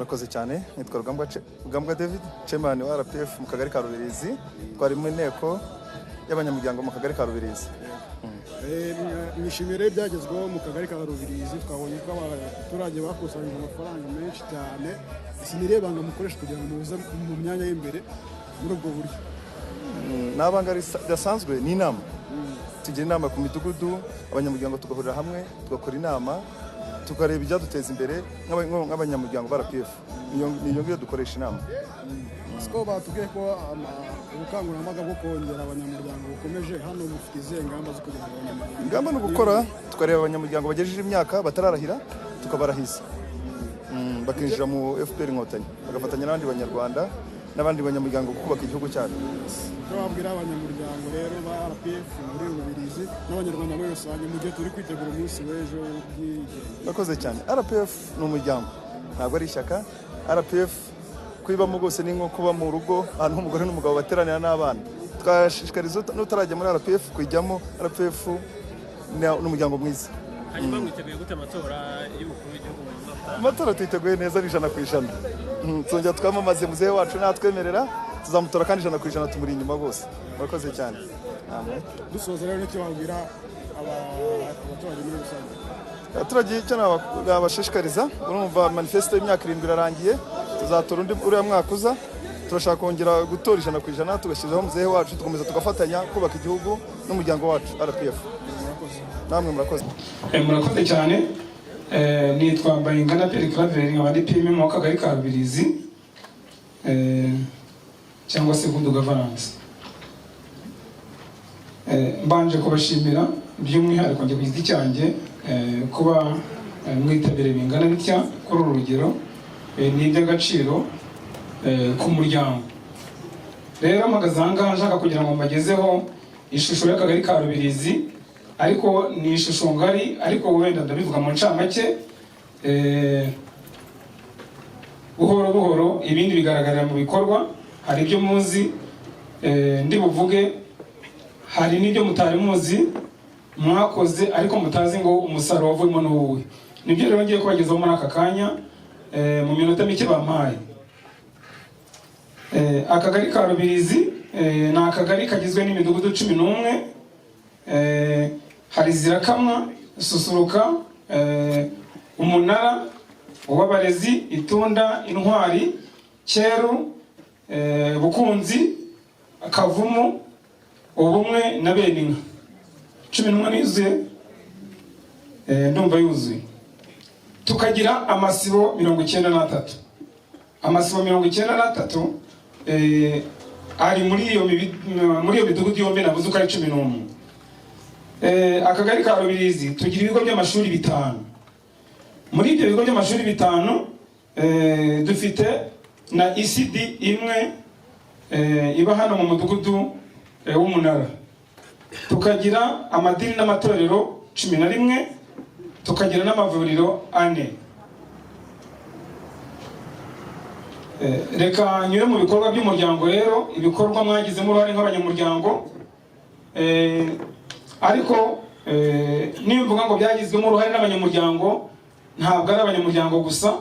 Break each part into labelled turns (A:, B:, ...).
A: Murakoze cyane. Nitwa Rugambwa David, chairman wa RPF mu kagari ka Rubirizi. Twari mu nteko y'abanyamuryango mu kagari ka Rubirizi.
B: Mwishimiye rero ibyagezweho mu kagari ka Rubirizi. Twabonye ko abaturage bakusanyije amafaranga menshi cyane. Ese ni irihe banga mukoresha kugira ngo muze mu myanya y'imbere muri ubwo buryo?
A: Ni abanga ridasanzwe, ni inama. Tugira inama ku midugudu, abanyamuryango tugahurira hamwe, tugakora inama, tukareba ibyaduteza imbere nk'abanyamuryango ba RPF. Niyo ngiyo dukoresha inama.
B: Siko batubwiye ko ubukangurambaga bwo kongera abanyamuryango bukomeje. Hano mufite izihe ngamba zo kugira ngo abanyamuryango?
A: Ingamba ni ugukora, tukareba abanyamuryango bagejeje imyaka batararahira, tukabarahiza, bakinjira mu FPR Inkotanyi, bagafatanya n'abandi banyarwanda n'abandi banyamuryango kubaka igihugu cyacu.
B: Icyo wabwira abanyamuryango rero ba RPF muri Rubirizi n'abanyarwanda muri rusange mu gihe turi kwitegura umunsi w'ejo w'ubwigenge?
A: Murakoze cyane. RPF ni umuryango, ntabwo ari ishyaka. RPF kuyibamo rwose ni nko kuba mu rugo, ahantu umugore n'umugabo bateranira n'abana. Twashishikariza n'utarajya muri RPF kuyijyamo. RPF ni umuryango mwiza.
C: Hanyuma mwiteguye gute amatora y'umukuru w'igihugu mu mwaka utaha?
A: Amatora tuyiteguye neza, ari 100%. Tuzongera twamamaze muzehe wacu, natwemerera tuzamutora, kandi 100% tumuri inyuma bose. Murakoze cyane. Amen.
B: Dusoza rero, nicyo wabwira abaturage muri rusange?
A: Abaturage icyo nabashishikariza, urumva manifesto y'imyaka 7 irarangiye, tuzatora undi uriya mwaka uza. Turashaka kongera gutora 100%, tugashyiraho muzehe wacu, tugakomeza tugafatanya kubaka igihugu n'umuryango wacu RPF. Namwe murakoze.
D: Murakoze cyane. Nitwa Bayingana Pierre Claver, nkaba ndi PM mu kagari ka Rubirizi, cyangwa se good governance. Mbanje kubashimira by'umwihariko njye ku giti cyanjye, kuba mwitabiriye bingana bitya kuri uru rugero, ni iby'agaciro ku muryango. Rero mpagaze aha ngaha nshaka kugira ngo mbagezeho ishusho y'akagari ka Rubirizi, ariko ni ishusho ngari, ariko wenda ndabivuga mu ncamake, buhoro buhoro ibindi bigaragarira mu bikorwa. Hari ibyo muzi, ndi buvuge, hari n'ibyo mutari muzi mwakoze ariko mutazi ngo umusaruro wavuyemo ni uwuhe. Nibyo rero ngiye kubagezaho muri aka kanya, mu minota mike bampaye. Akagari ka Rubirizi ni akagari kagizwe n'imidugudu 11. Hari Zirakamwa, Susuruka, Umunara, Uw'Abarezi, Itunda, Intwari, Cyeru, Bukunzi, Kavumu, Ubumwe na Beninka. 11 yuzuye? Ndumva yuzuye. Tukagira amasibo 93. Amasibo 93 ari muri iyo midugudu yombi navuze uko ari 11. Akagari ka Rubirizi tugira ibigo by'amashuri bitanu. Muri ibyo bigo by'amashuri bitanu, dufite na ECD imwe, iba hano mu mudugudu w'Umunara. Tukagira amadini n'amatorero 11, tukagira n'amavuriro ane. Reka nyure mu bikorwa by'umuryango rero, ibikorwa mwagizemo uruhare nk'abanyamuryango. Ariko nimvuga ngo byagizwemo uruhare n'abanyamuryango, ntabwo ari abanyamuryango gusa,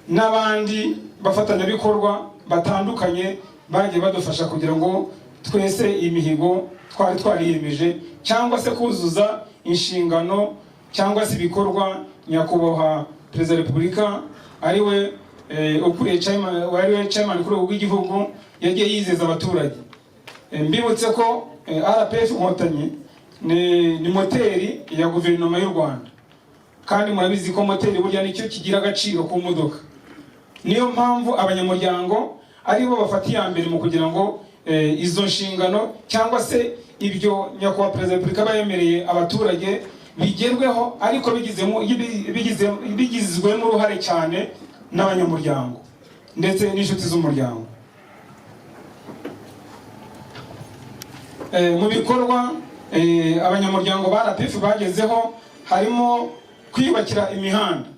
D: n'abandi bafatanyabikorwa batandukanye bagiye badufasha kugira ngo twese imihigo twari twariyemeje, cyangwa se kuzuza inshingano, cyangwa se ibikorwa nyakubahwa Perezida wa Repubulika, ariwe ukuriye chairman, ariwe chairman kuri ubu bw'igihugu, yagiye yizeza abaturage. Mbibutse ko RPF Inkotanyi ni moteri ya guverinoma y'u Rwanda, kandi murabizi ko moteri burya nicyo kigira agaciro ku modoka. Niyo mpamvu abanyamuryango aribo bafata iya mbere mu kugira ngo izo nshingano cyangwa se ibyo nyakubahwa Perezida wa Repubulika aba yemereye abaturage bigerweho, ariko bigizwemo uruhare cyane n'abanyamuryango ndetse n'inshuti z'umuryango. Mu bikorwa abanyamuryango ba RPF bagezeho harimo kwiyubakira imihanda.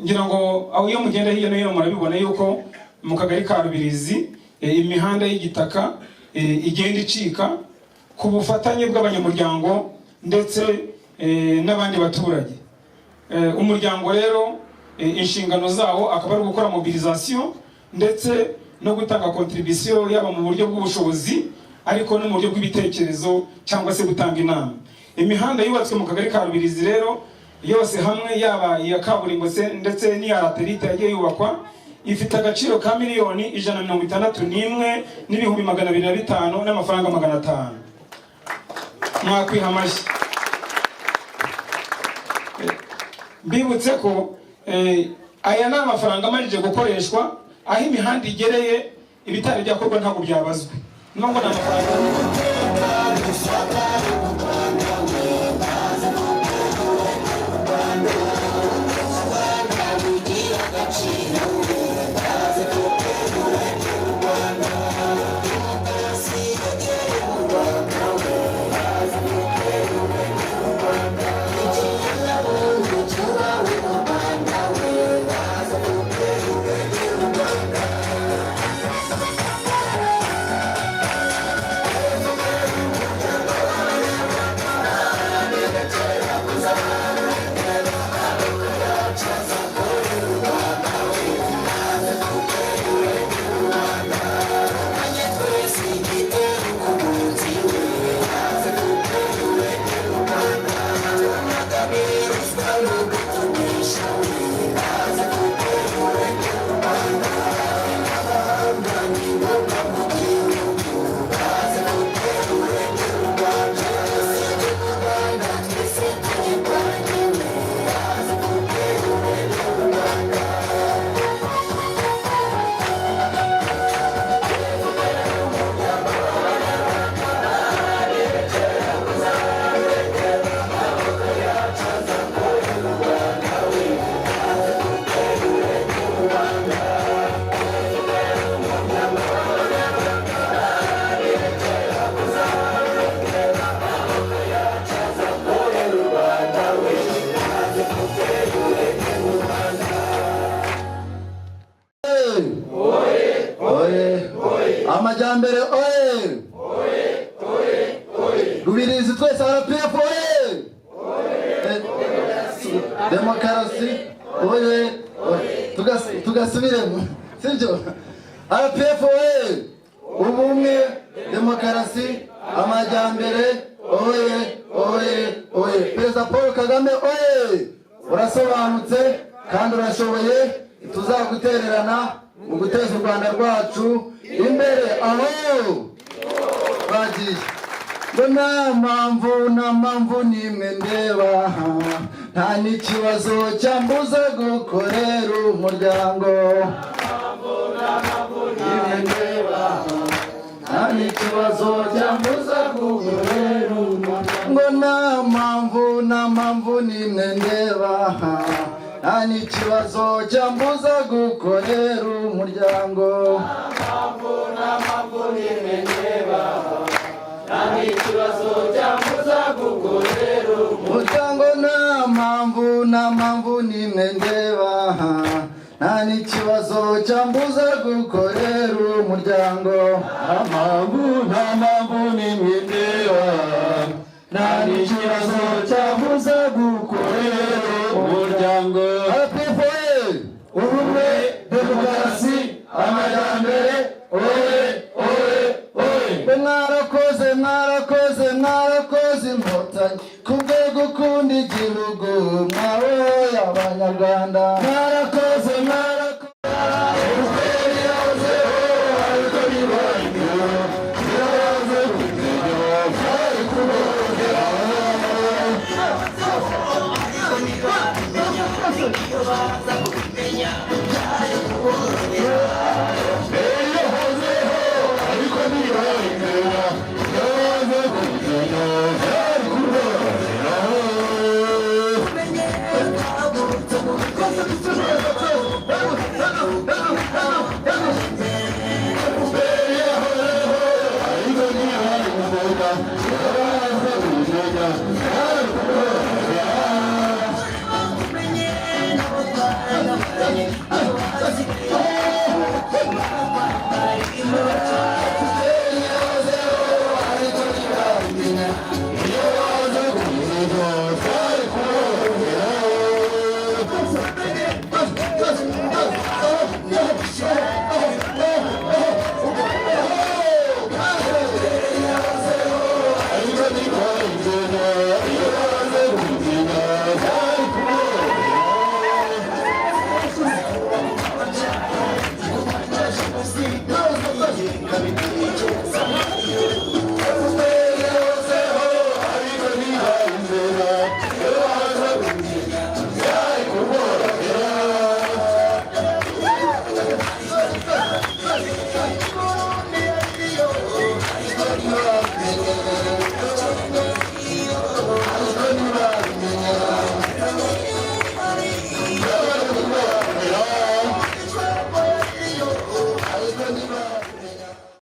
D: Ngira ngo aho iyo mugenda hirya no hino murabibona yuko mu kagari ka Rubirizi, imihanda y'igitaka igenda icika ku bufatanye bw'abanyamuryango ndetse n'abandi baturage. Umuryango rero Inshingano zawo akaba ari gukora mobilisation ndetse no gutanga contribution, yaba mu buryo bw'ubushobozi ariko no mu buryo bw'ibitekerezo cyangwa se gutanga inama. Imihanda yubatswe mu kagari ka Rubirizi rero yose hamwe, yaba iya kaburimbo se ndetse n'iya latérite yagiye yubakwa, ifite agaciro ka 161,205,500. Mwakwiha amashyi. Mbibutse ko aya ni amafaranga amarije gukoreshwa. Aho imihanda igereye, ibitari byakorwa ntabwo byabazwe, nubwo ni amafaranga.
E: Oye, amajyambere oye! Rubirizi twese, RPF oye! Demokarasi oye oye! Tugasubiremo, sibyo? RPF oye! Ubumwe, demokarasi, amajyambere oye oye oye! Perezida Paul Kagame oye! Urasobanutse kandi urashoboye, tuzagutererana mu guteza u Rwanda rwacu imbere. Aho bagiye ngo nta mpamvu, nta mpamvu n'imwe ndeba, nta n'ikibazo cyambuza gukorera umuryango. N'imwe ndeba, nta n'ikibazo cyambuza gukorera umuryango. Ngo nta mpamvu, nta mpamvu n'imwe ndeba, nta n'ikibazo cyambuza gukorera umuryango.
F: Nta mpamvu n'imwe ndeba, nta n'ikibazo cyambuza gukorera
E: umuryango. Nta mpamvu, nta mpamvu n'imwe ndeba, nta n'ikibazo cyambuza gukorera umuryango.
F: Nta mpamvu, nta mpamvu n'imwe ndeba, nta n'ikibazo cyambuza gukorera umuryango.
E: RPF, ubumwe, demokarasi, amajyambere oye oye oye! Mwarakoze, mwarakoze, mwarakoze Inkotanyi, kubwo gukunda igihugu mwaboye Abanyarwanda. Mwarakoze, mwarakoze.
F: FPR yahozeho ariko ntibayimenya, yahoze kumenya byari kuborohera. Yahozeho ariko ntibayimenya, yahoze kumenya byari kuborohera. Ariko ntibayimenya, yahoze kumenya.